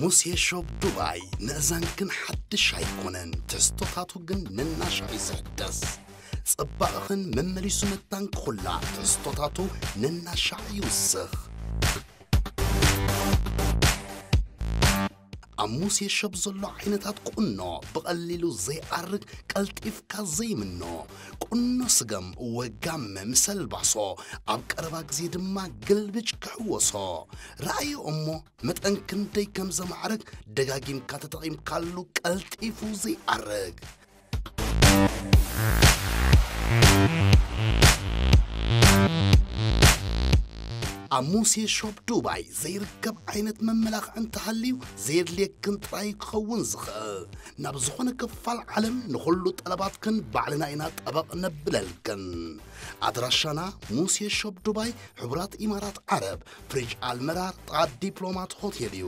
ሙሴ ሾፕ ዱባይ ምእዛንክን ሓድሽ ኣይኮነን፣ ትሕዝቶታቱ ግን ነናሻዕ እዩ ዝሕደስ። ጽባቕኽን መመሊሱ መታን ክኹላዕ ትሕዝቶታቱ ነናሻዕ ይውስኽ። ኣብ ሙሴ ሾፕ ዘሎ ዓይነታት ቁኖ ብቐሊሉ ዘይኣርግ፣ ቀልጢፍካ ዘይምኖ ቁኖ ስገም ወጋመ ምስ ኣልባሶ፣ ኣብ ቀረባ ግዜ ድማ ግልብጭ ክሕወሶ። ረኣዮ እሞ መጠን ክንደይ ከም ዘማዕርግ ደጋጊምካ ተጠቒምካሉ ቀልጢፉ ዘይኣርግ። ኣብ ሙሴ ሾፕ ዱባይ ዘይርከብ ዓይነት መመላኽዒ እንተሃልዩ ዘየድልየክን ጥራይ ክኸውን ዝኽእል። ናብ ዝኾነ ክፋል ዓለም ንኹሉ ጠለባትክን ባዕልና ኢና ጠበቕ ነብለልክን። ኣድራሻና ሙሴ ሾፕ ዱባይ፣ ሕቡራት ኢማራት ዓረብ፣ ፍሪጅ ኣልመራር፣ ጥቓ ዲፕሎማት ሆቴል እዩ።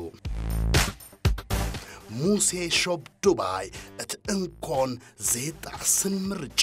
ሙሴ ሾፕ ዱባይ፣ እቲ እንኮን ዘይጣዕስን ምርጫ።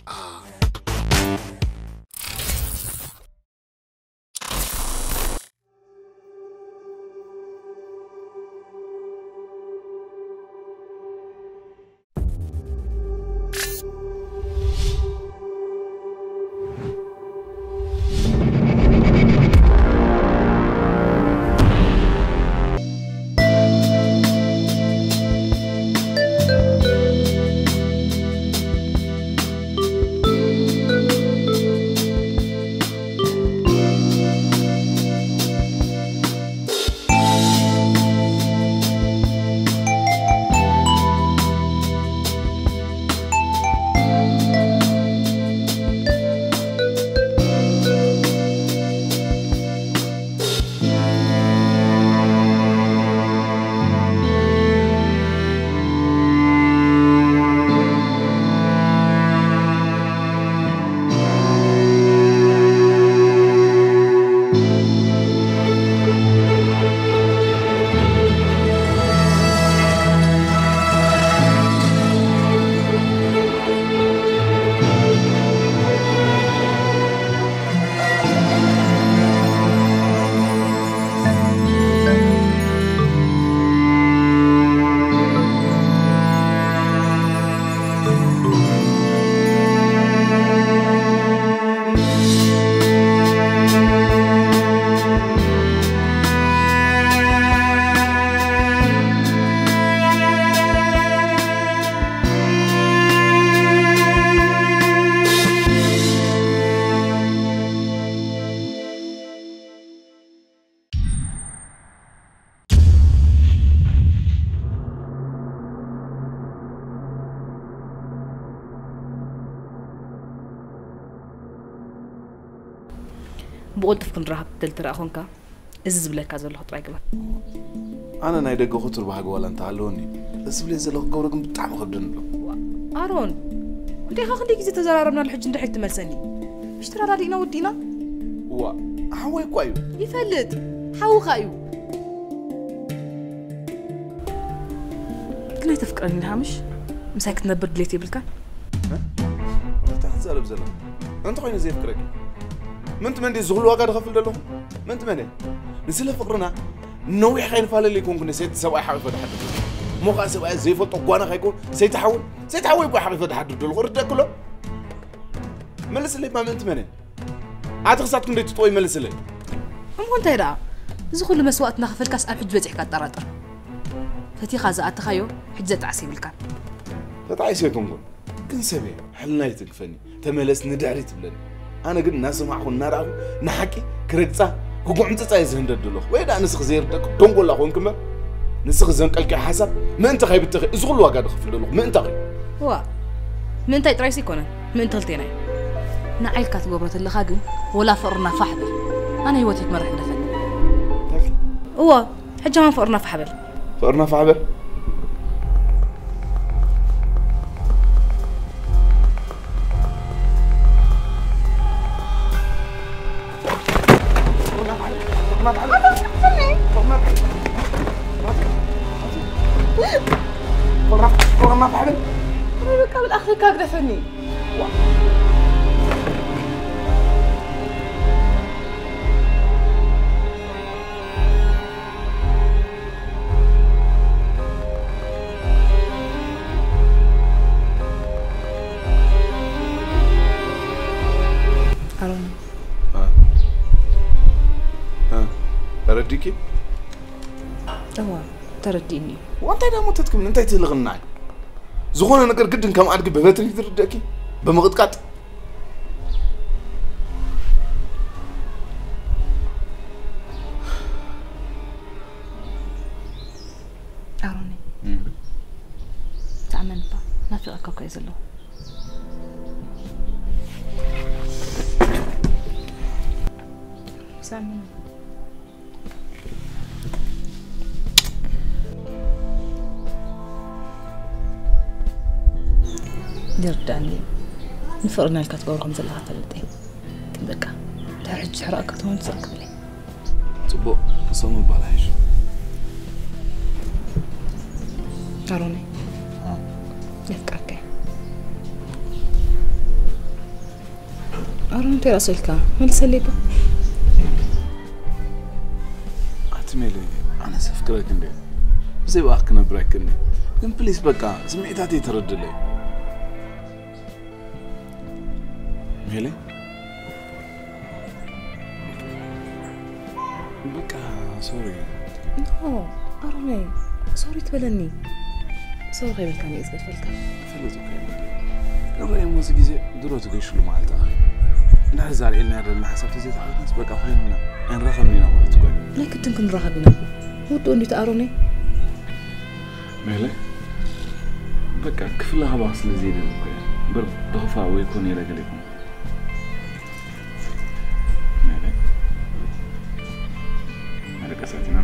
ብቕልጡፍ ክንራኸብ ትደሊ ተደኣ ኾንካ፣ እዚ ዝብለካ ዘለኹ ጥራይ ግበር። ኣነ ናይ ደገ ኹቱር ባህጊ ዋላ እንተሃለወኒ፣ እዚ ዝብለዮ ዘለኹ ክገብሮ ግን ብጣዕሚ ከብደኒ ኣሎ። ዋ፣ ኣሮን፣ እንዴኻ ክንደይ ግዜ ተዘራረብናሉ፣ ሕጂ እንድሕር ትመልሰኒ? ምሽ ተረዳዲእና ወዲእና? ዋ፣ ሓወይ እኳ እዩ። ይፈልጥ፣ ሓውኻ እዩ። ግን ኣይተፍቅረኒ ኢኻ ምሽ? ምሳይ ክትነብር ድሌት የብልካን? እ? እንታይ ክትዛረብ ዘለኻ? እንተኾይኑ ዘየፍቅረኪ፣ ምንቲ መን ድዩ ዝኹሉ ዋጋ ዝኸፍል ዘለኹ? ምንቲ መን እየ? ንስለ ፍቕርና ነዊሕ ከይንፋለል ኣይኮንኩን ሰይቲ ሰብኣይ ሓቒፈ ድሓድር። እሞ ኸዓ ሰብኣይ ዘይፈልጦ ጓና ከይኮን ሰይቲ ሓውን፣ ሰይቲ ሓወይ እኮ ሓቒፈ ድሓድር ዘለኹ። ርደእክሎ? መልስለይ እባ ምንቲ መን እየ? ኣቲ ክሳብ ክንደይ ትጥወይ መልስለይ። እሞ እንታይ ደኣ? እዚ ኩሉ መስዋእቲ እናኸፈልካስ ኣብ ሕጂ በጺሕካ ኣጠራጥር። ፈቲኻ ዝኣተኻዮ ሕጂ ዘጣዕስ የብልካን። ተጣዒሰ ኣይኮንኩን። ግን ሰበይ፣ ሕልና ይትንክፈኒ። ተመለስ ንድሕሪት ትብለኒ። ኣነ ግን እናሰማዕኹ እናረኣኹ ንሓቂ ክረግጻ፣ ክጉዕምጽጻ እየ ዝህንደድ ዘለኹ። ወይ ደኣ ንስኺ ዘይርደእኪ ደንጎላ ኮንኪ እምበር፣ ንስኺ ዘንቀልክዮ ሓሳብ ምእንቲ ከይብተኺ እዚ ኩሉ ዋጋ ዝኸፍል ዘለኹ ምእንታኺ። ዋ፣ ምእንታይ ጥራይሲ ኣይኮነን፣ ምእንቲ ክልቴና እዩ። ንዓይ ኢልካ ትገብሮ ተለኻ ግን ወላ ፍቕርና ፋሕ በል። ኣነ ህይወተይ ክመርሕ ግደፈኒ። እወ፣ ሕጂ ኸማን ፍቕርና ፋሕ በል። ፍቕርና ፋሕ በል። ፍቕርና ፋሕ በል። ፍቕርና ፋሕ በል። ፍቕርና ፋሕ በል። በቃ ብልኣኽልካ ግደፈኒ። ተረዲእኒ እዩ። ዋንታይ ደሞ ተትክምኒ እንታይ ትህልኽናይ? ዝኾነ ነገር ግድን ከም ኣድጊ ብበትሪ ትርደእኪ? ብምቕጥቃጥ? ኣሮኒ፣ እም። ተኣመን እባ፣ ናፊቐካ እኮ እየ ዘለኹ። ሳሚ። ይርዳኒ። ንፍቕርና ኢልካ ትገብሮ ከም ዘለኻ ፈልጥ እየ። ግን በቃ፣ ድሕሪ ሕጂ ሕራቕ ክትኸውን ትኽእል ክብል እየ። ጽቡቕ፣ ክሰሙ ይባል ኣይሽ። ኣሮነይ፣ አ። የፍቅረካ እየ። ኣሮን፣ እንታይ ራእሲ ኢልካ? መልሰለይ እባ። ኣቲ ሜሊ፣ ኣነ ሰፍቅረክ እንዴ? ብዘይ ብኣኽ ክነብር ኣይክእልኒ። ግን ፕሊስ፣ በቃ፣ ስምዒታተይ ተረድለይ። ሜሊ? በቃ፣ ሶሪ። ኖ፣ ኣሮነይ፣ ሶሪ ትበለኒ። ሶሪ ከይበልካኒ እየ ዝገድፈልካ። ይፈልጥ እኮ እየ። ንረኣይ እሞ፣ እዚ ግዜ ድሮ ትገሽሉ መዓልቲ ኣኺ። እንድሕር ዛር ኢልና ዘለና ሓሳብ ተዘይተሓወስናስ፣ በቃ፣ ኮይንና ኣይንራኸብን ኢና ማለት እኮ እዩ። ናይ ግድን ክንራኸብ ኢና። ውድኡ እንዲቱ ኣሮነይ። ሜለ፣ በቃ፣ ክፍለ ሃባ ስለ ዘይደሊ እኮ እየ። እምበር ብኽፋእ ወይ እኮ ነይረ ገለ ይኹን። ሜለ፣ መደቀሳት ኢና።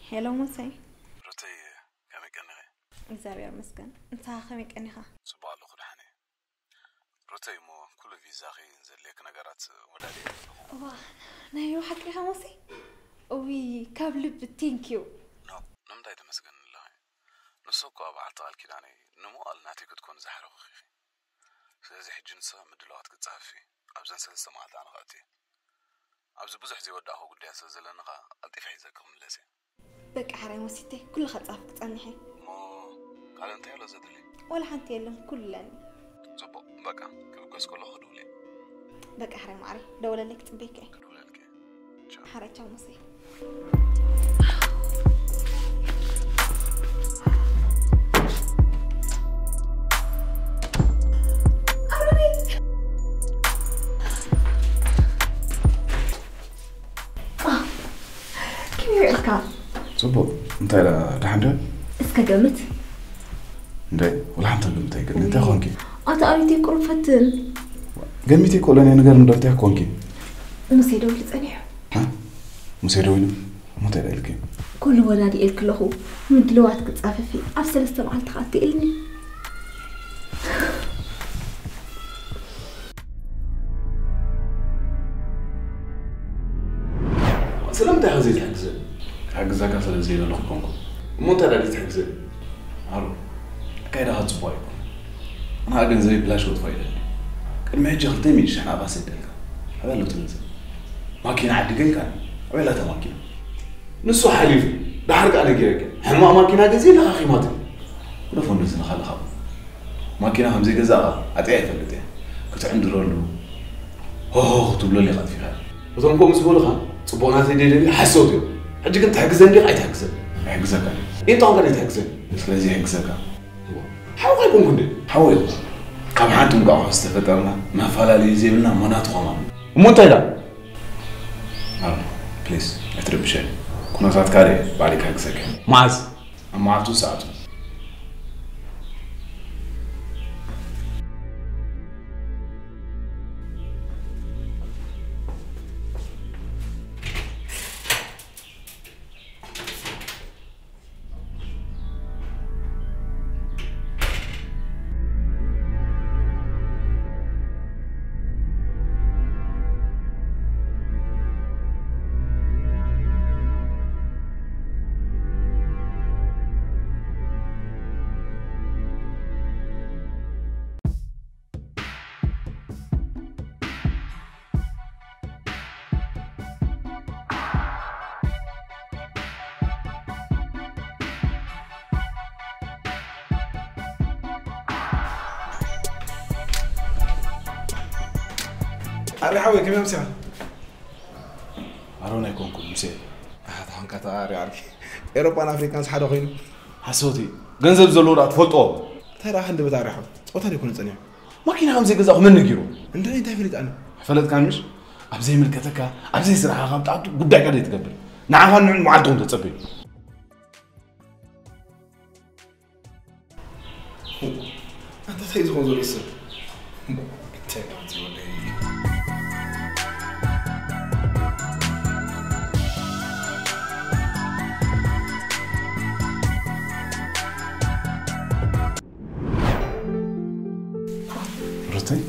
ሄሎ ሙሴ። ሩተይ፣ ከመይ ቀኒኺ? እግዚኣብሔር ይመስገን። ንስኻ ከመይ ቀኒኻ? ጽቡቕ ኣለኹ፣ ደሓን እየ። ሩተይ፣ እሞ ኩሉ ቪዛኺ ዘድልየኪ ነገራት ወዳድየ ኣለኹ። እዋ፣ ናይ ብሓቂ ኢኻ ሙሴ? እውይ፣ ካብ ልቢ ቴንኪዩ። ኖ፣ ንምንታይ ተመስገን ኣለኺ? ንሱ እኮ በዓልቲ ቃል ኪዳነይ፣ ንምውኣል ናተይ ክትኮኒ ዝሓረኹኺ ኢኺ። ስለዚ ሕጂ ንስኺ ምድላዋት ክትጸሃፊ፣ ኣብዘን ሰለስተ መዓልቲ ኣነ ክኣቱ እየ። ኣብዚ ብዙሕ ዘይወዳእኹ ጉዳያት ስለ ዘለኒ ኸኣ ቀልጢፈ ሒዘኪ ክምለስ እየ። በቃ ሕራይ ሞሲተይ፣ ኩሉ ከጻፍ ክጸንሕ እየ። እሞ ካልእ እንታይ ኣሎ ዘድሊ? ዋላ ሓንቲ የለን፣ ኩሉ ኣለኒ። ጽቡቕ፣ በቃ ክብገስ ከለኹ ክድውል እየ። በቃ ሕራይ ማዕረይ፣ ደውለለይ ክጽበየካ እየ። ክድውለልኪ እየ። ቻው። ሕራይ ቻው ሞሰይ። ከመይ ውዒልካ? ጽቡቕ። እንታይ ደኣ፣ ደሓን ዶ? እስከ ገምት። እንደ፣ ወላ ሓንቲ ግምት ኣይክእልን። እንታይ ኾንኪ? ኣታ ኣሪቴ ቁሩብ ፈትን። ገሚቴ እኮ ለኔ ነገር እንዶ እንታይ ኾንኪ? ሙሴ ደዊሉ ጸኒሑ። ሃ? ሙሴ ደዊሉ? እሞ እንታይ ደኣ ኢልኪ? ኩሉ ወዳዲ ኢልኪ ኣለኹ። ምድልዋት ክጻፈፊ ኣብ ሰለስተ መዓልቲ ከኣ ትኢልኒ። ስለምንታይ ኢኻ ዘይትሕግዘኒ? ክሕግዘካ ስለ ዘይደለኹ ኣይኮንኩን። እሞ እንታይ ደኣ ዘይትሕግዘኒ? ኣሮ፣ ኣካይዳኻ ጽቡቕ ኣይኮነን። ኣነ ገንዘበይ ብላሽ ከጥፍኦ ኣይደልን። ቅድሚ ሕጂ ክልተ ሚእቲ ሽሕ ናቕፋ ሰዲደልካ። ኣበይ ኣሎ እቲ ገንዘብ? ማኪና ዓዲገልካ። ኣበይ ኣላ እታ ማኪና? ንሱ ሓሊፉ። ደሓር ከኣ ነጊረካ። ሕማቕ ማኪና ገዚኤ ለኻኺማትኒ። ግደፎ እንደዚ ንኻልኻ። ማኪና ከም ዘይገዛእካ ኣጥያ ይፈልጥ እየ። ክትዕንድረሉ፣ ሆሆ ክትብለሉ ኢኻ ኣጥፊእካያ። እቶም ከምኡ ዝበሉኻ ጽቡቕ ናተይ ደይደልዩ ሓሰውቲ እዮም። ሕጂ ግን ትሕግዘኒ ዲኻ ኣይትሕግዘኒ? ኣይሕግዘካን እየ። እንታይ ኾንካ ደይትሕግዘኒ? ስለዚ ይሕግዘካ። ሓውኻ ኣይኮንኩን ድየ? ሓወይ ኢኻ። ካብ ሓንቲ እንቋቑሖ ዝተፈጠርና፣ መፈላለዪ ዘይብልና እሞ ናትኻ ማለት እዩ። እሞ እንታይ ደኣ? ኣሮን፣ ፕሊዝ፣ ኣይትረብሸኒ። ኩነታትካ ርኤ፣ ባዕለይ ክሕግዘካ እየ። መዓዝ? ኣብ መዓልቱን ሰዓቱን። ኣሪ ሓወይ፣ ከመይ ኣምሲኻ? ኣሮን ኣይኮንኩን፣ ሙሴ። ኣታ ኾንካ ተኣሪ ዓርኪ። ኤውሮጳን ኣፍሪቃን ሓደ ኮይኑ። ሓሶት እዩ። ገንዘብ ዘለዎ ደኣ ትፈልጦ። እንታይ ደኣ ክንዲ በታ ኣሪ ሓወይ? ጾታ ደይኮነ ጸኒሑ። ማኪና ከም ዘይገዛእኹ መን ነጊሩ? እንድዒ እንታይ ፈሊጥ ኣነ? ፈለጥካ ምሽ? ኣብ ዘይምልከተካ፣ ኣብ ዘይስራሕኻ፣ ኣብ ጣዕቱ ጉዳይካ ዘይትገብር። ንዓኻን ንዕን መዓልቶም ተጸበዩ። ኣንታ እንታይ እዩ ዝኾን ዘሎ ሰብ? እንታይ ማለት እዩ ወደይ? ሩተይ፣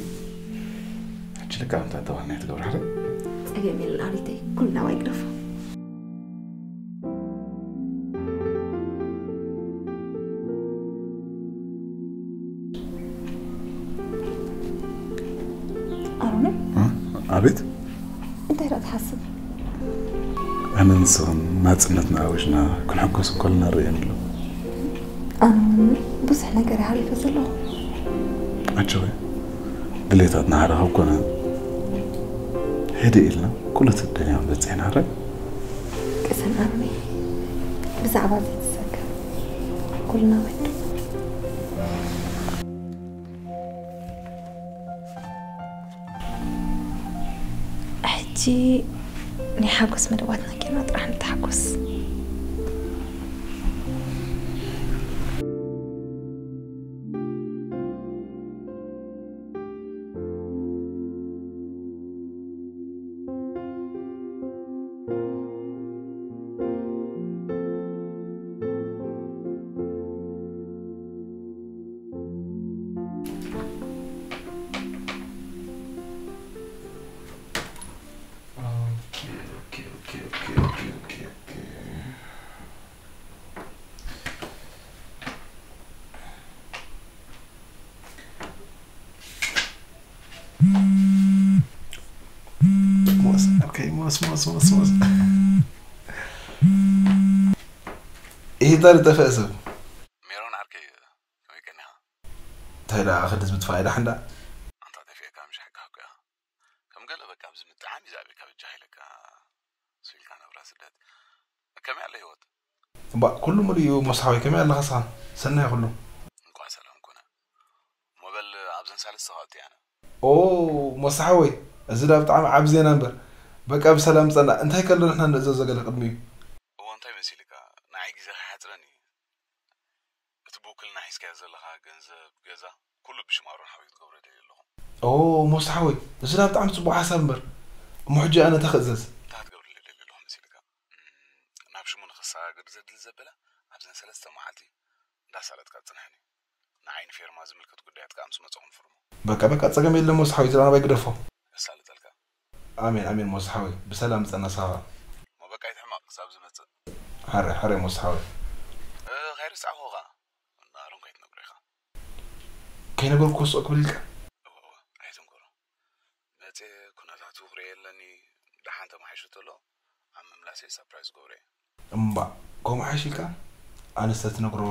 ሕጂ ልክዕ ከምታ እተባህልናዮ ትገብሪ ሓደይ? ጸገም የለን ኣሪተይ፣ ኩሉ ናባይ ግደፎ። ኣሮነ? እ? ኣቤት? እንታይ ደኣ ትሓስብ? ኣነ ንስኽን ናጽነትና ኣዊጅና ክንሕጎስ እንከለና ንርእየን ኣሎ። ኣነ እውን ብዙሕ ነገር እየ ሓሊፈ ዘለኹ። ኣጆኺ፣ ድሌታትና ሓደ ካብ ኮነ፣ ህድእ ኢልና ኩሉ እቲ ደልናዮ ክንበጽሕ ኢና። ሕራይ? ቅሰን ኣሮነይ፣ ብዛዕባ ዘይትሰከፍ ኩልና ወዱ። ሕጂ ናይ ሓጎስ መደባትና ጌርና ጥራሕ ንተሓጎስ። ሞስ፣ ኦኬ፣ ሞስ፣ ሞስ፣ ሞስ፣ ሞስ። ይህ ታሪክ ጠፍአ ሰብ። ሜሮን ዓርከይ፣ ከመይ ቀኒኻ? እንታይ ደኣ፣ ክድስ ምጥፋእ ኢዳ ሓንዳ። ኣንታ ጠፊእካ ምሽ ሓቂ ሓቂ ኢኻ። ከም ገለ በቃ ኣብዚ ምጥዓም እዩ ዝኣበካ በጃ ኢለካ። ስኢልካ ናብራ ስደት። ከመይ ኣለ ህይወት? እባ፣ ኩሉ ሙሉእ እዩ ሞስሓወይ፣ ከመይ ኣለኻ ስኻ? ሰናይ ኩሉ። እንኳዕ ሰላም ኮነ። እሞ በል ኣብዘን ሳልስቲ ኸእቱ እያነ። ኦ፣ ሞስሓወይ፣ እዚ ዳ ብጣዕሚ ዓቢ ዜና እምበር። በቃ ብሰላም ጸና። እንታይ ከሎ ንሕና ንእዘዞ ገለ ቅድሚኡ? እዎ፣ እንታይ መሲልካ? ንዓይ ግዜ ከይሓጽረኒ። እቲ ብውክልና ሒዝካዮ ዘለኻ ገንዘብ፣ ገዛ፣ ኩሉ ብሽም ኣሮን ሓወይ ክትገብሮ ደልየ ኣለኹ። ኦ፣ ሞስሓወይ፣ እዚ ዳ ብጣዕሚ ጽቡቕ ሓሳብ እምበር። እሞ ሕጂ ኣነ እንታይ ክእዘዝ? እንታይ ክትገብረለይ ደልየ ኣለኹ መሲልካ? እም፣ ናብ ሽሙ ንኽሰጋገር ዘድሊ ዘበለ ኣብዘን ሰለስተ መዓልቲ እንዳሳለጥካ ጽንሐኒ። ንዓይ ንፌርማ ዝምልከት ጉዳያት ከኣ ምስ መጻኹ ንፍርሞ። በቃ፣ በቃ፣ ጸገም የለን ሞስሓወይ፣ ዝረኣና ባይ ግደፎ። የሳልጠልካ። ኣሜን፣ ኣሜን ሞስሓወይ፣ ብሰላም ጸና ሳባ። እሞ በቃ ይትሕመቕ ክሳብ ዝመጽእ። ሓረ፣ ሓረ ሞስሓወይ። እ፣ ከይርስዓኹ ኸኣ፣ ንኣሮን ከይትነግሮ ኢኻ። ከይነገርኩ ስቕ ክብል ኢልካ? እወ፣ እወ፣ ኣይትንገሮ። መጽየ ኩነታቱ ክርእየ ኣለኒ፣ ደሓን ተማሓይሹ ተሎ፣ ኣብ ምምላሰይ ሳፕራይዝ ገብሮ እየ። እምባእ፣ ከምኡ ሓይሽ ኢልካ? ኣነስ ተትነግሮ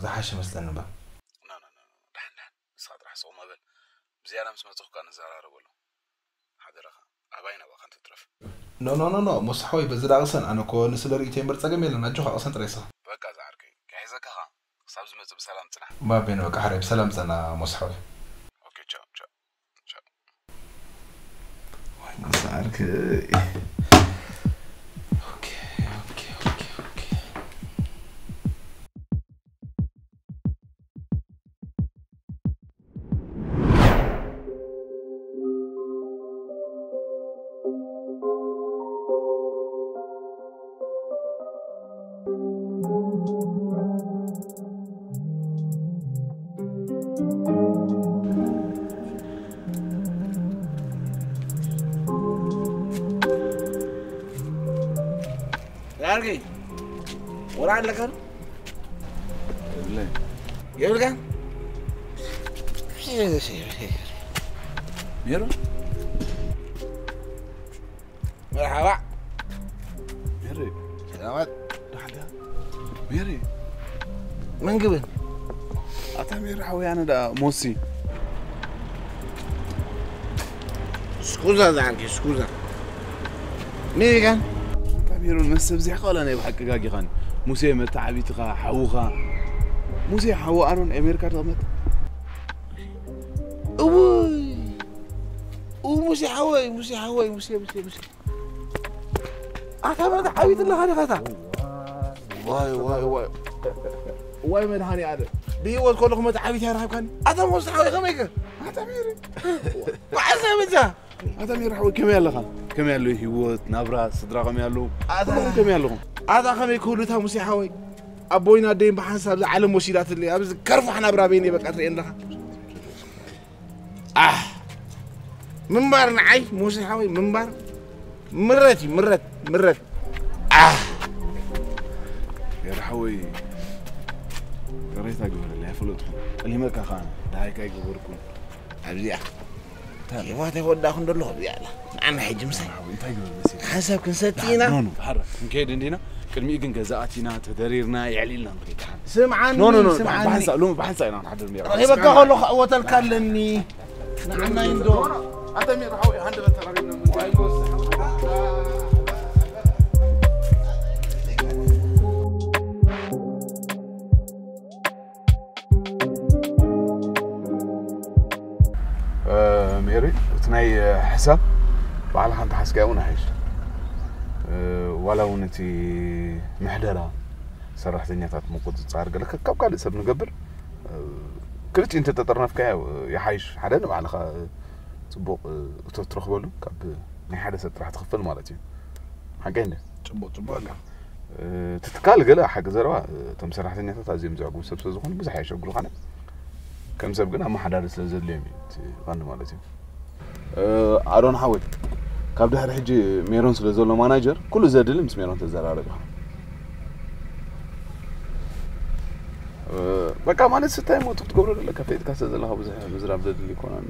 ዝሓሸ መስለኒ እምበር። ኖ፣ ኖ፣ ኖ፣ ኖ፣ ደሓን፣ ደሓን። ንስኻ ጥራሕ ስቕ እሞ በል። ብዝያዳ ምስ መጸኹ ከኣ ንዘራረበሉ። ሓደራኻ፣ ኣባይ ናባኻ እንትትረፍ። ኖ፣ ኖ፣ ኖ፣ ኖ፣ ሞስሓወይ፣ በዚ ዳቕሰን፣ ኣነ እኮ ንስለ ርእይቶ እምበር ጸገም የለን፣ ኣጆኻ ቅሰን ጥራይ ስኻ። በቃ ዝዓርከይ፣ ክሕዘካ ኸኣ፣ ክሳብ ዝመጽእ ብሰላም ጽናሕ። ባቤን፣ በቃ ሓራይ ብሰላም ጸና ሞስሓወይ። ኦኬ፣ ቻው፣ ቻው፣ ቻው። ወይ ሞስሓ ዓርከይ። ኦኬ፣ ኦኬ፣ ኦኬ፣ ኦኬ። ዳርጊ፣ ወላ ኣለካ ዶ? የብለይ። የብልካ? ሜሮ? መርሓባ። ሜሮ። ሰላማት። ደሓን ዲኻ? ሜሪ። መን ግብን? ኣታ ሜሪ ሓወይ፣ ኣነ ደኣ ሞሲ። Scusa, Zanchi, scusa. Mica? Capiru, non se zia cola nei vacca che fanno. Museo metà vita, hauha. Museo hawa aron e mercato met. Ui. U museo hawa, museo hawa, museo, museo, museo. ኣታ መተ ዓቢት ኣለኻ ዲኻ ኣታ? ዋይ ዋይ ዋይ። ዋይ መድሃኒ ኣለ። ብህይወት ከለኹ መተ ዓቢት ያረኸብካኒ። ኣታ ሞስ ሓወይ ከመይ ከ? ኣታ ሜሪ። መዓስ መጻ? ኣታ ሜሪ ሓወይ ከመይ ኣለኻ? ከመይ ኣሎ ህይወት ናብራ ስድራ ከመይ ኣለዉ? ኣታ ኩሎም ከመይ ኣለኹም? ኣታ ከመይ ክህሉ እታ ሙሴ ሓወይ? ኣቦይን ኣደይን ብሓንሳብ እዛ ዓለም ወሲዳትለይ ኣብዚ ከርፋሕ ናብራ በይነይ በቃ ትርእየኒ ኣለኻ። ኣህ ምንባር ንዓይ ሙሴ ሓወይ ምንባር ምረት እዩ ምረት ምረት። ኣህ ሜሪ ሓወይ ቅሬታ ግበረለይ ኣይፈለጥኩ። ጠሊመካ ከዓ ደሃይካ ኣይገበርኩን። ኣብዚኣ ሂወት ኣይወዳእኹን ደለኹ እዚኣ ኣላ። ንዓና ሕጂ ምሳይ እንታይ ግበር መሲል ሓንሳብ ክንሰቲ ኢና። ኖ ኖ ሓረ ክንከይድ እንዲና። ቅድሚኡ ግን ገዛ ኣቲና ተደሪርና የዕሊልና ንኸይድ። ስምዓኒ ኖ ኖ ኖ ስምዓኒ። ብሓንሳእ ሎሚ ብሓንሳእ ኢና ክንሓድር ሜራ። ረኺበካ ከለኹ ክዕወተልካ ኣለኒ። ንዓና ይንዶ። ኣንተ ሜራ ሓወይ ሃንደበት ተራኺብና። ሜሪ እቲ ናይ ሕሳብ ባዕልኻ እንተሓዝካዮ እውን ኣይሓይሽ። ዋላ እውን እቲ ምሕደራ ሰራሕተኛታት ምቁፅፃር ገለ ካብ ካልእ ሰብ ንገብር ክልቲኡ እንተጠጠርነፍካዮ ይሓይሽ። ሓደ ንባዕልኻ ፅቡቕ እቶት ትረኽበሉ ካብ ናይ ሓደ ሰብ ጥራሕ ትኽፈል ማለት እዩ። ሓቀይ እንደ ፅቡቕ ፅቡቕ ኣላ። እቲ ትካል ገለ ሓቂ ዘረባ እቶም ሰራሕተኛታት ኣዝዮም ዘዕግቡ ሰብ ስለዝኾኑ ብዙሕ ኣየሸግሩኻን። ከም ሰብ ግን ኣመሓዳሪ ስለ ዘድልዮም እዩ እቲ ፋንድ ማለት እዩ። ኣሮን ሓወይ ካብ ድሕሪ ሕጂ ሜሮን ስለ ዘሎ ማናጀር ኩሉ ዘድሊ ምስ ሜሮን ተዘራረብ ኢኻ። በቃ ማለት ስታይ ሞቱ ክትገብሮ ዘለካ ፈይጥካ ስለ ዘለካ ብዙሕ ምዝራብ ዘድሊ ይኮነን።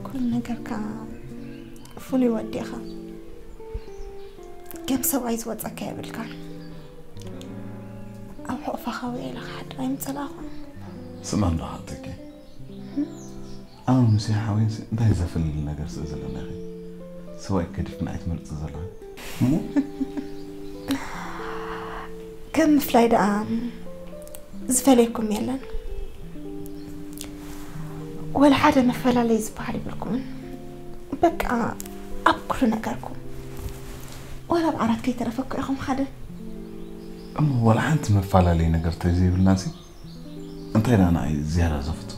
ኩሉ ነገርካ ፍሉይ ወዲ ኢኻ። ከም ሰብኣይ ዝወፀካ የብልካን። ኣብ ሕቑፋ ካውያ ኢለ ክሓድር ኣይምፀላእኹን። ስማ እንዶ ሓተኪ ኣነ ምስ ሓወይን እንታይ ዘፍልል ነገር ስለ ዘለና ኢኺ ሰብኣይ ገዲፍክን ኣይትመርፂ ዘለኺ እሞ ከም ምፍላይ ደኣ ዝፈለየኩም የለን። ወላ ሓደ መፈላለይ ዝበሃል ይብልኩምን። በቃ ኣብ ኩሉ ነገርኩም ወላ ኣብ ዓራት ከይተረፈኩ ኢኹም ሓደ። እሞ ወላ ሓንቲ መፈላለይ ነገር ተዘይብልና ሲ እንታይ ደኣ ንዓይ ዝያዳ ዘፍቱ?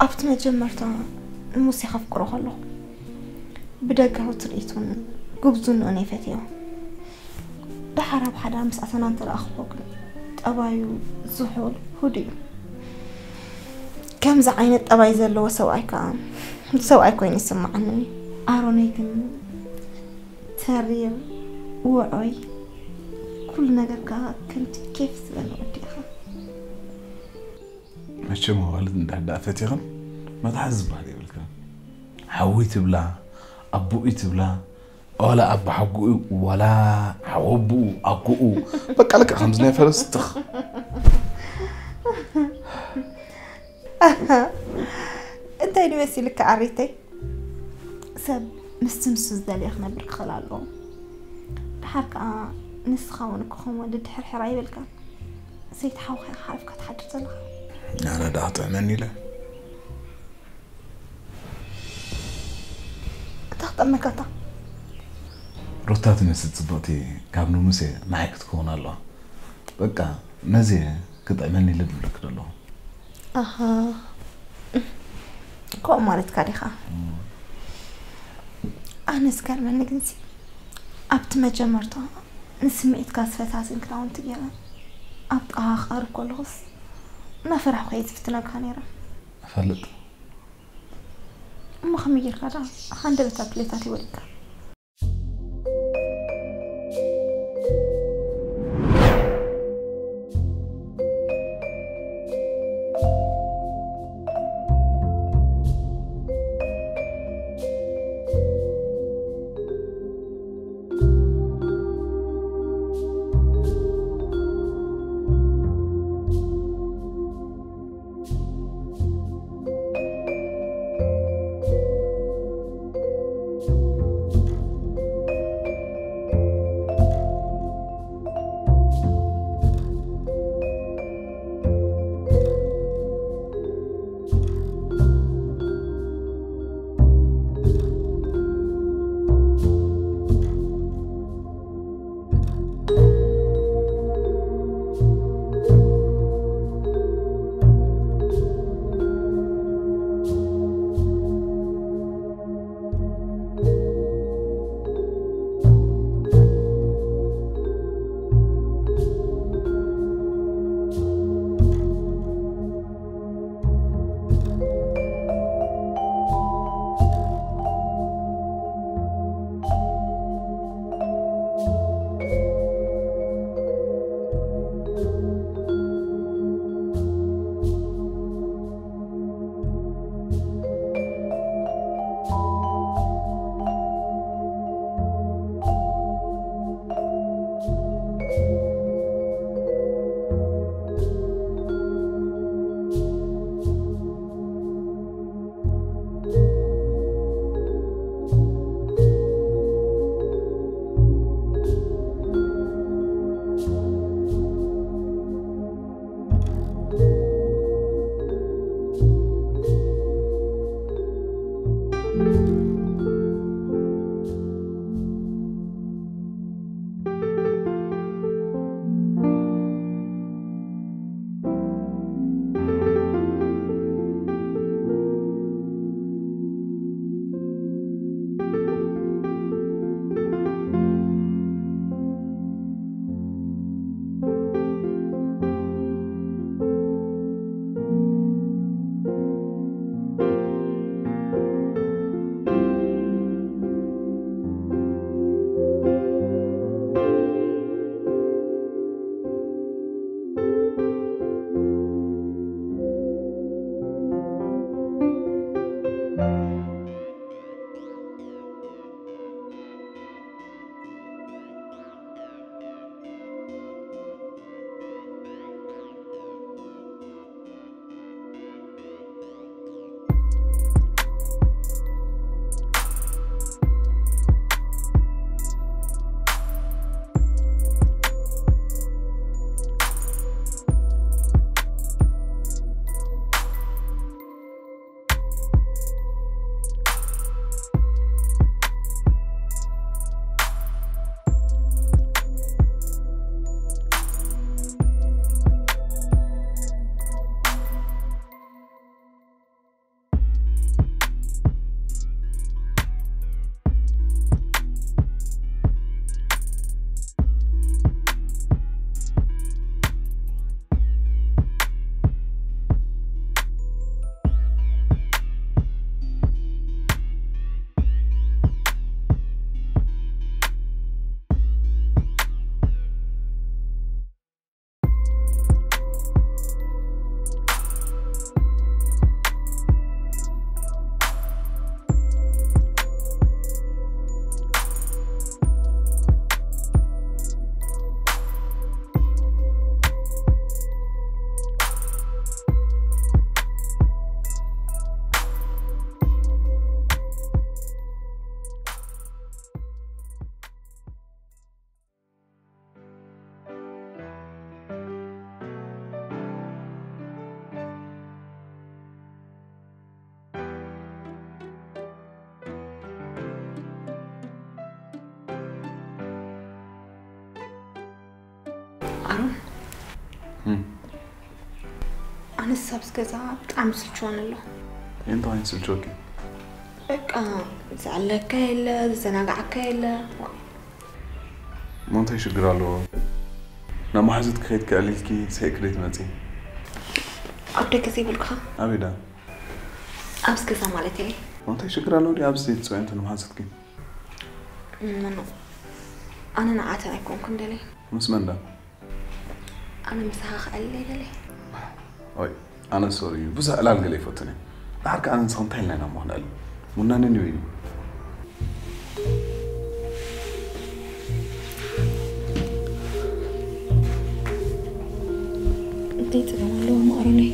ኣብቲ መጀመርታ ንሙሴ ከፍቅሮ ከለኹ ብደጋዊ ትርኢቱን ጉብዝንኡን እየ ፈትዮ። ደሓር ኣብ ሓዳር ምስ ኣተና እንተረኣኽቦ ግን ጠባዩ ዝሑል፣ ህዱእ እዩ። ከምዚ ዓይነት ጠባይ ዘለዎ ሰብኣይ ከኣ ሰብኣይ ኮይኑ ይስምዓኒ። ኣሮነይ ግን ተሪር፣ ውዑይ፣ ኩሉ ነገር ከኣ ከምቲ ኬፍ ዝበለ ወዲ ኢኻ። መቸም ኣዋልድ እንድሕር ደኣ ፈቲኽን መትሓዚ ዝበሃል የብልክን። ሓወይ ትብላ፣ ኣቦኡይ ትብላ፣ ዋላ ኣቦሓጎኡ ዋላ ሓወቦኡ ኣጎኡ በቃ ልክዕ ከምዚ ናይ ፈረስ ትኽ። እንታይ ድዩ መሲልካ ኣሪተይ? ሰብ ምስቲ ንሱ ዝደልዮ ክነብር ክኽእል ኣለዎ። ድሓር ከኣ ንስኻ እውን እኮ ከም ወዲ ድሕርሕር ኣይበልካን። ሰይቲ ሓውካ ኢኻ ሓሊፍካ ትሓድር ዘለኻ። ኣነ ደኣ ክጥዕመኒ ኢለ። እታ ክጠመካ እታ ሩታ ትመስል ጽብቕቲ ካብ ንሙሴ ንዓይ ክትከውን ኣለዋ። በቃ ነዚ ክጥዕመኒ ኢለ ዝብለኪ ዘለኹ። ኣሃ፣ ከምኡ ማለትካ ዲኻ? ኣነ ዝገርመኒ ግንሲ ኣብቲ መጀመርታ ንስምዒትካ ዝፈሳስን ክዳውንቲ ገይረ ኣብ ጥቓኻ ክቐርብ ከለኹስ እናፈራሕኩ እየ ዝፍትነካ ነይረ። እፈልጥ። እሞ ከመይ ጌርካ ደኣ ሃንደበታ ክሌታት ይወድካ? ኣነስ ኣብዚ ገዛ ብጣዕሚ ስልችወኒ ኣሎ። እንታይ ዓይነት ስልችወኪ? በቃ፣ ዝኣለካ የለ፣ ዝዘናግዓካ የለ። እሞ እንታይ ሽግር ኣለዎ? ናብ መሓዙት ክኸይድ ክእልልኪ ስሒቅኪ ደይ ትመጺ? ኣብ ደገ ዘይብልካ? ኣበይ ዳ? ኣብዚ ገዛ ማለት እየ። እንታይ ሽግር ኣለዎ ድዩ ኣብዚ ዘይትጽውዒ እንተ ንመሓዙትኪ? መኖ፣ ኣነ ንዓተን ኣይኮንኩን ደልየ። ምስ መን ዳ? ኣነ ምሳኻ ክዕልል እየ ደልየ። ኦይ፣ ኣነ ሶሪ፣ ብዙሕ ዕላል ገለ ይፈቱን እየ። ድሓር ከኣ ኣነ ንስኻ እንታይ ኢልና ኢና እሞ ክንዕልል? ሙናንን ይወይኒ። እንታይ ጸገም ኣለዎ መቐረነይ?